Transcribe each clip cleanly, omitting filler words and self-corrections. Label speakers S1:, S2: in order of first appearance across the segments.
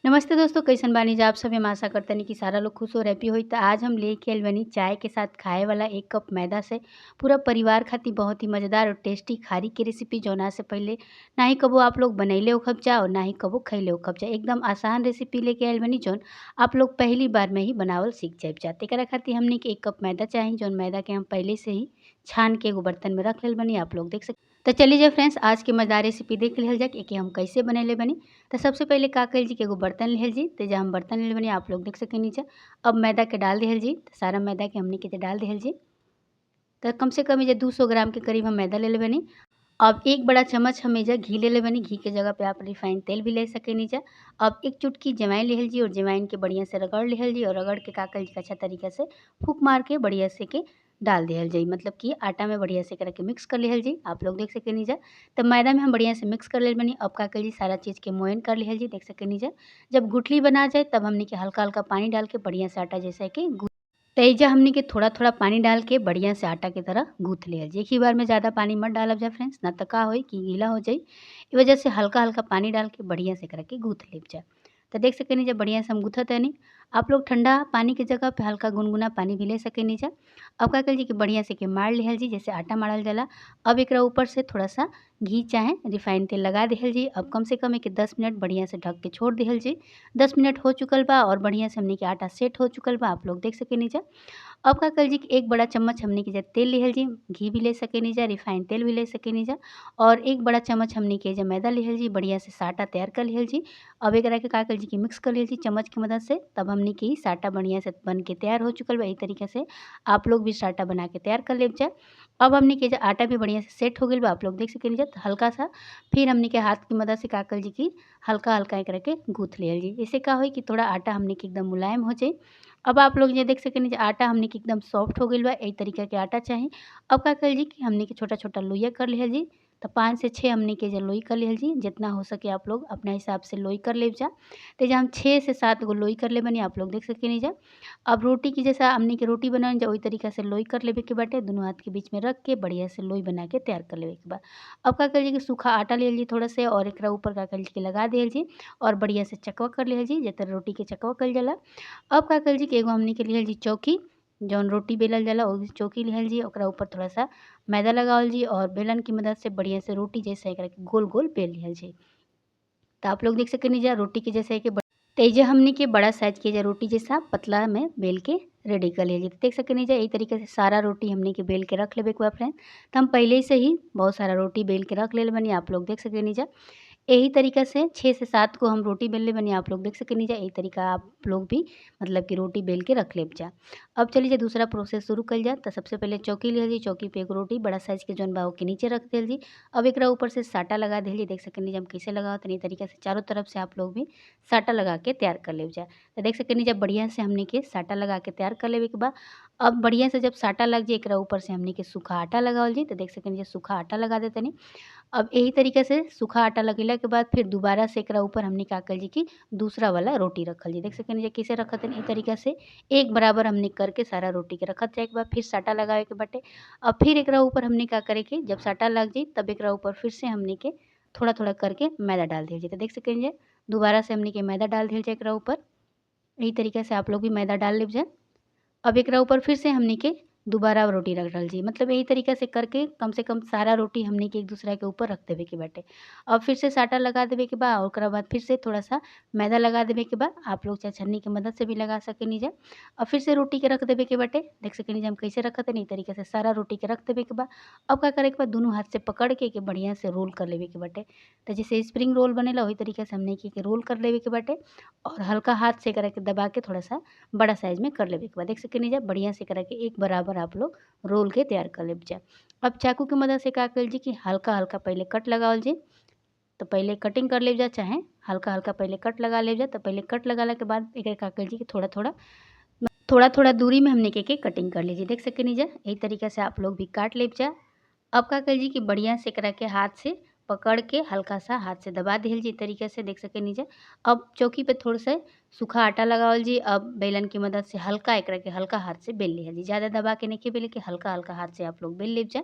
S1: नमस्ते दोस्तों, कैसन बानी जा आप सब। हम आशा करतनी कि सारा लोग खुश और हैप्पी होई। त आज हम लेके आइल बानी चाय के साथ खाए वाला एक कप मैदा से पूरा परिवार खातिर बहुत ही मज़ेदार और टेस्टी खारी के रेसिपी, जौना से पहले ना ही कबो आप लोग बनैले होखब जा और ना ही कबो खैले होखब जा। एकदम आसान रेसिपी लेके आइल बानी जौन आप लोग पहली बार में ही बनावल सीख जाइब जा। एकरा खातिर हमनी के एक कप मैदा चाही, जौन मैदा के हम पहले से ही छान के एगो बर्तन में रख लेल बानी, आप लोग देख सक। तो चलिए जाए फ्रेंड्स, आज के मज़ेदार रेसिपी देख लिहल जाए कि हम कैसे बनैले बनी। तो सबसे पहले का कल जी कि एगो बर्तन लिहल जी, तो जहाँ हम बर्तन ले बनी आप लोग देख सकेनी जा। अब मैदा के डाल दिहल जी, तो सारा मैदा के हमनी के डाल दिहल जी। तो कम से कम ये 200 ग्राम के करीब हम मैदा ले ले बनी। अब एक बड़ा चम्मच हम एजा घी ले ले बनी, घी के जगह पे आप रिफाइन तेल भी ले सकेनी जा। अब एक चुटकी जमाइन लिहल जी और जमाइन के बढ़िया से रगड़ लिहल जी और रगड़ के का कल जी अच्छा तरीका से फूक मार के बढ़िया से के डाल दिहल जाई, मतलब कि आटा में बढ़िया से करके मिक्स कर लिहल जी, आप लोग देख सकेनी जा। तब मैदा में हम बढ़िया से मिक्स कर लेल बनी। अब का कल जी सारा चीज़ के मोयन कर लिहल जी, देख सकेनी जा। जब गुठली बना जाए तब हमनी के हल्का हल्का पानी डाल के बढ़िया से आटा जैसा कि तेजा हमनी के थोड़ा थोड़ा पानी डाल के बढ़िया से आटा के तरह गूँथ लिहल जी। एक ही बार में ज़्यादा पानी मत डालब जा फ्रेंड्स, ना तो का होई कि गीला हो जाई। इस वजह से हल्का हल्का पानी डाल के बढ़िया से करके गूँथ लेब जा। तो देख सकेनी जब बढ़िया से हम गूँथत हनी। आप लोग ठंडा पानी के जगह पे हल्का गुनगुना पानी भी ले सकेनी जा। अब का कल जी कि बढ़िया से के मार लिहल जी, जैसे आटा मारल जाला। अब एकरा ऊपर से थोड़ा सा घी चाहे रिफाइन तेल लगा दिहल जी। अब कम से कम एक 10 मिनट बढ़िया से ढक के छोड़ दिहल जी। 10 मिनट हो चुकल बा और बढ़िया से हमनी के आटा सेट हो चुकल बा, आप लोग देख सकेनी जा। अब का कल जी कि एक बड़ा चम्मच हमनी के तेल लिहल जी, घी भी ले सकेनी जा, रिफाइन तेल भी ले सकेनी जा। और एक बड़ा चम्मच हमनी के मैदा लिहल जी, बढ़िया से साटा तैयार कर लिहल जी। अब एकरा के का कल जी कि मिक्स कर लिहल जी चम्मच की मदद से। तब हमनी के साटा बढ़िया से बन के तैयार हो चुकल बा। एही तरीका से आप लोग भी साटा बना के तैयार कर लेब जा। अब हमनी के आटा भी बढ़िया से सेट हो गइल बा, आप लोग देख सकेनी जा। हल्का सा फिर हमनी के हाथ की मदद से का कल जी कि हल्का हल्का एकरा के गूँथ लिहल जी। इससे का होई कि थोड़ा आटा हमनी के एकदम मुलायम हो जाई। अब आप लोग ये देख सकेनी आटा हमनी के एकदम सॉफ्ट हो गइल बा। एही तरीका के आटा चाही। अब का कल जी कि हमनी के छोटा छोटा लोइया कर लिहल जी। तो 5 से 6 हमनी के लोई कर लिहल जी, जितना हो सके आप लोग अपना हिसाब से लोई कर लेब जा। तो जब हम 6 से 7 गो लोई कर ले बनी, आप लोग देख सकेनी जा। अब रोटी की जैसा हमनी के रोटी बनावन जा वही तरीका से लोई कर लेवे के बाटे। दोनों हाथ के बीच में रख के बढ़िया से लोई बना के तैयार कर लेवे के बा। अब का कर जी कि सूखा आटा ले जी थोड़ा से और एकरा ऊपर का कर जी के लगा दिहल जी और बढ़िया से चकवा कर लिहल जी, जैसे रोटी के चकवा कइल जाला। अब का कर जी कि एगो हमनी के लिहल जी चौकी, जौन रोटी बेलल जाला ओ चौकी लिहल जी। ओकरा ऊपर थोड़ा सा मैदा लगावल जी और बेलन की मदद से बढ़िया से रोटी जैसे एकरा के गोल गोल बेल लिहल जी। तो आप लोग देख सकेनी जा रोटी के जैसे के तेजा हमनी के बड़ा साइज के जा रोटी जैसा पतला में बेल के रेडी कर लिहल जी। देख सकेनी जा एही तरीके से सारा रोटी हमनी के बेल के रख लेवे के बा फ्रेंड। तो हम पहले से ही बहुत सारा रोटी बेल के रख लेल बनी, आप लोग देख सकेनी जा। यही तरीका से 6 से 7 को हम रोटी बेल ले बनी, आप लोग देख सकेनी जा। यही तरीका आप लोग भी मतलब कि रोटी बेल के रख लेब जा। अब चलिए जा दूसरा प्रोसेस शुरू कइल जा। तो सबसे पहले चौकी लिहल जी, चौकी पे एक रोटी बड़ा साइज के जौन बा ओके नीचे रख दिहल जी। अब एकरा ऊपर से साटा लगा दिहल जी, देख सकेनी जा हम कैसे लगावत तनी। तरीका से चारों तरफ से आप लोग भी साटा लगा के तैयार कर लेब जा। तो देख सकेनी जा बढ़िया से हमनी के साटा लगा के तैयार कर लेवे के बा। अब बढ़िया से जब साटा लग जाए एकरा ऊपर से हमनी के सूखा आटा लगावल जी। तो देख सकेनी जा सूखा आटा लगा देतनी। अब यही तरीका से सूखा आटा लगेला के बाद फिर दोबारा से एकरा ऊपर हमनी का कल जी कि दूसरा वाला रोटी रखल जी। देख सकेनी जा कैसे रखत हनी। एही तरीका से एक बराबर हमनी करके सारा रोटी के रखत जाए के बाद फिर साटा लगावे के बाटे। अब फिर एकरा ऊपर हमनी का करे के जब साटा लग जाई तब एकरा ऊपर फिर से हमनी के थोड़ा थोड़ा करके मैदा डाल दिहल जी। तो देख सकेनी जा दोबारा से हमनी के मैदा डाल दिहल जाए एकरा ऊपर। यही तरीका से आप लोग भी मैदा डाल लेब जा। अब एकरा ऊपर फिर से हमनी के दोबारा रोटी रख डाल जी, मतलब यही तरीका से करके कम से कम सारा रोटी हमनी के एक दूसरा के ऊपर रख देवे के बाटे। अब फिर से साटा लगा देवे के बा और ओकरा बाद फिर से थोड़ा सा मैदा लगा देवे के बा। आप लोग चाहे छन्नी के मदद से भी लगा सकेनी जा। और फिर से रोटी के रख देवे के बाटे। देख सकेनी जा हम कैसे रखत हनी। तरीका से सारा रोटी के रख देवे के बा। अब का करे के बा, दोनों हाथ से पकड़ के बढ़िया से रोल कर लेवे के बाटे। तो जैसे स्प्रिंग रोल बनेला वही तरीका से हमनी के रोल कर लेवे के बाटे और हल्का हाथ से एकरा के दबा के थोड़ा सा बड़ा साइज में कर लेवे के बा। देख सकेनी जा बढ़िया से एकरा के एक बराबर आप लोग रोल के तैयार कर लेब जा। अब चाकू की मदद से का कइल जी कि हल्का हल्का पहले कट लगावल जी। तो पहले कटिंग कर लेब जा, चाहे हल्का हल्का पहले कट लगा लेब जा। तो पहले कट लगाला के बाद एकरा का कइल जी कि थोड़ा थोड़ा थोड़ा थोड़ा दूरी में हमने के कटिंग कर लीजिए। देख सकेनी जा यही तरीका से आप लोग भी काट लेब जा। अब का कइल जी कि बढ़िया से एकरा के हाथ से पकड़ के हल्का सा हाथ से दबा दिहल जी तरीके से। देख सकेनी जा। अब चौकी पे थोड़ा सा सूखा आटा लगावल जी। अब बेलन की मदद से हल्का एकरा के हल्का हाथ से बेल लिहल जी, ज़्यादा दबा के नहीं बेले के हल्का हल्का हाथ से आप लोग बेल लेब जा।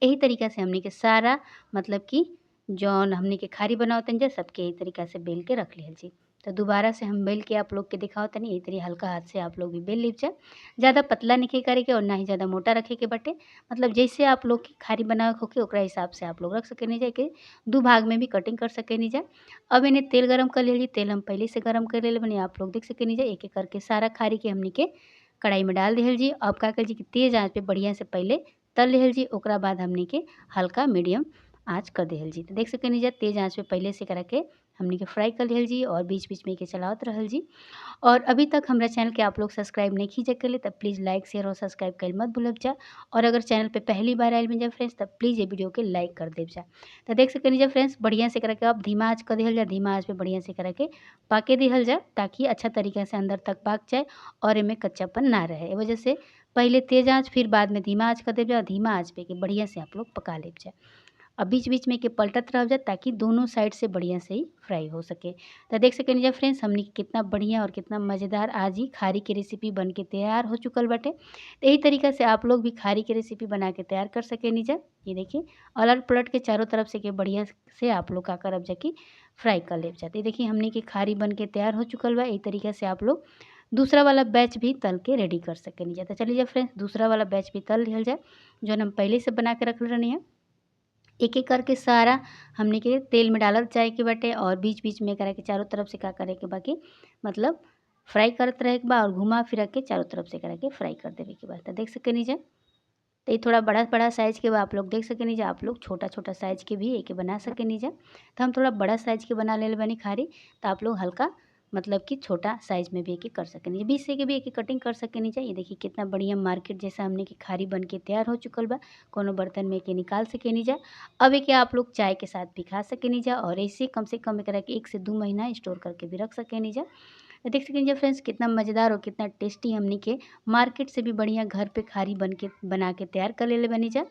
S1: यही तरीका से हमनी के सारा मतलब कि जौन हमनी के खारी बनावतन जा सबके यही तरीका से बेल के रख लिहल जी। तो दोबारा से हम बेल के आप लोग के दिखाओ तनी। एही तरी हल्का हाथ से आप लोग भी बेल लीप जा। ज़्यादा पतला नहीं करे के और ना ही ज़्यादा मोटा रखे के बाटे, मतलब जैसे आप लोग की खारी बनावे होके ओकरा हिसाब से आप लोग रख सकेनी जा। के दो भाग में भी कटिंग कर सकेनी जा। अब इन्हें तेल गरम कर लेली। तेल हम पहले से गरम कर ले बनी, आप लोग देख सकेनी जा। एक एक करके सारा खारी के हमनी के कढ़ाई में डाल दिहल जी। अब का कर जी कि तेज़ आँच पे बढ़िया से पहले तल लिहल जी, ओकरा बाद हमनी के हल्का मीडियम आँच कर दिहल जी। तो देख सकेनी जा तेज़ आँच पे पहले से करा के हमनी के फ्राई कर लिहल जी और बीच बीच में के चलावत रहल जी। और अभी तक हमरा चैनल के आप लोग सब्सक्राइब नहीं कीजिए कर ले तब प्लीज़ लाइक शेयर और सब्सक्राइब कर मत भूलब जा। और अगर चैनल पे पहली बार आयल बन जा फ्रेंड्स तब प्लीज़ ये वीडियो के लाइक कर देव जा। तो देख सकेनी जा फ्रेंड्स बढ़िया से करा के अब धीमा आँच कर दिहल जा, धीमा आँच पे बढ़िया से करा के पाके दिहल जा ताकि अच्छा तरीका से अंदर तक पाक जाए और इनमें कच्चापन ना रहे। वजह से पहले तेज़ आँच फिर बाद में धीमा आँच कर देव जा और धीमा आँच पे के बढ़िया से आप लोग पका ले जा। अब बीच बीच में के पलटत रह जा ताकि दोनों साइड से बढ़िया से ही फ्राई हो सके। तो देख सकेनी जा फ्रेंड्स हमनी के कितना बढ़िया और कितना मज़ेदार आज ही खारी के रेसिपी बन के तैयार हो चुकल बाटे। तो यही तरीका से आप लोग भी खारी के रेसिपी बना के तैयार कर सकेनी जा। ये देखिए अलट पलट के चारों तरफ से के बढ़िया से आप लोग का करब जा कि फ्राई कर ले जाते। देखिए हमनी के खारी बन के तैयार हो चुकल बा। यही तरीका से आप लोग दूसरा वाला बैच भी तल के रेडी कर सकेनी जा। तो चलिए जा फ्रेंड्स दूसरा वाला बैच भी तल लिहल जाए जौन हम पहले से बना के रखले रहनी है। एक एक करके सारा हमने के तेल में डालत जाए के बाटे और बीच बीच में करा के चारों तरफ से का करे के बाकी मतलब फ्राई करत रहे के बा और घुमा फिरा के चारों तरफ से करा के फ्राई कर देवे के बा। तो देख सकेनी जा तो ये थोड़ा बड़ा बड़ा साइज़ के बा, आप लोग देख सकेनी जा। आप लोग छोटा छोटा साइज़ के भी एके बना सकेनी जा। तो हम थोड़ा बड़ा साइज़ के बना ले बनी खारी, तो आप लोग हल्का मतलब कि छोटा साइज़ में भी एके कर सकेनी, बीच से के भी एके कटिंग कर सकेनी जा। ये देखिए कितना बढ़िया मार्केट जैसा हमने की खारी बन के तैयार हो चुकल बा। कोनो बर्तन में एके निकाल सकेनी जा। अब एके आप लोग चाय के साथ भी खा सकेनी जा और ऐसे कम से कम एकरा के 1 से 2 महीना स्टोर करके भी रख सकेनी जा। तो देख सकेनी जा फ्रेंड्स कितना मज़ेदार और कितना टेस्टी हमने के मार्केट से भी बढ़िया घर पे खारी बन के बना के तैयार कर ले बनी जा।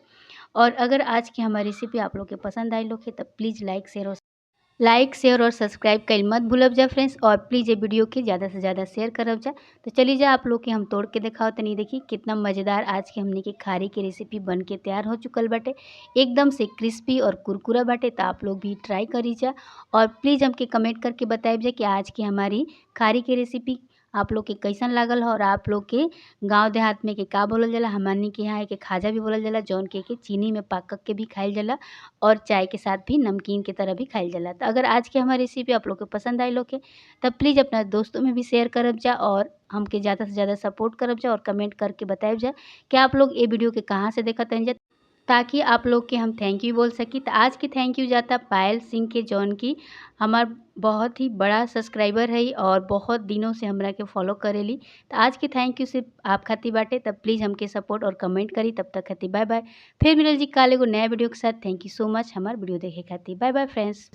S1: और अगर आज की हमारी रेसिपी आप लोग के पसंद आई लोग तब प्लीज़ लाइक शेयर और सब्सक्राइब कइल मत भूलब जा फ्रेंड्स। और प्लीज़ ये वीडियो के ज़्यादा से ज़्यादा शेयर करब जा। तो चलिए जा आप लोग के हम तोड़ के दिखाओ तनी। देखी कितना मज़ेदार आज के हमने के खारी के रेसिपी बन के तैयार हो चुकल बाटे, एकदम से क्रिस्पी और कुरकुरा बाटे। तो आप लोग भी ट्राई करी जा और प्लीज़ हमके कमेंट करके बताइब जा कि आज की हमारी खारी के रेसिपी आप लोग के कैसन लागल हो और आप लोग के गांव देहात में के का बोलल जाला। हमनी के यहाँ के खाजा भी बोलल जाला जौन के चीनी में पाक के भी खाइल जाला और चाय के साथ भी नमकीन के तरह भी खाइल जाला। तो अगर आज के हमारी रेसिपी आप लोग के पसंद आई लोग के तब प्लीज़ अपना दोस्तों में भी शेयर करब जा और हमके ज़्यादा से ज़्यादा सपोर्ट करब जा और कमेंट करके बताइब जा कि आप लोग ये वीडियो के कहाँ से देखत हन जा, ताकि आप लोग के हम thank you बोल सकी। तो आज के thank you जाता पायल सिंह के जौन की हमार बहुत ही बड़ा सब्सक्राइबर है और बहुत दिनों से हमरा के फॉलो करेली। तो आज के thank you सिर्फ आप खातिर बाटे। तब प्लीज़ हमके सपोर्ट और कमेंट करी। तब तक खातिर बाय बाय। फिर मिलल जी काल एगो नया वीडियो के साथ। thank you so much हमार वीडियो देखे खातिर। Bye bye friends.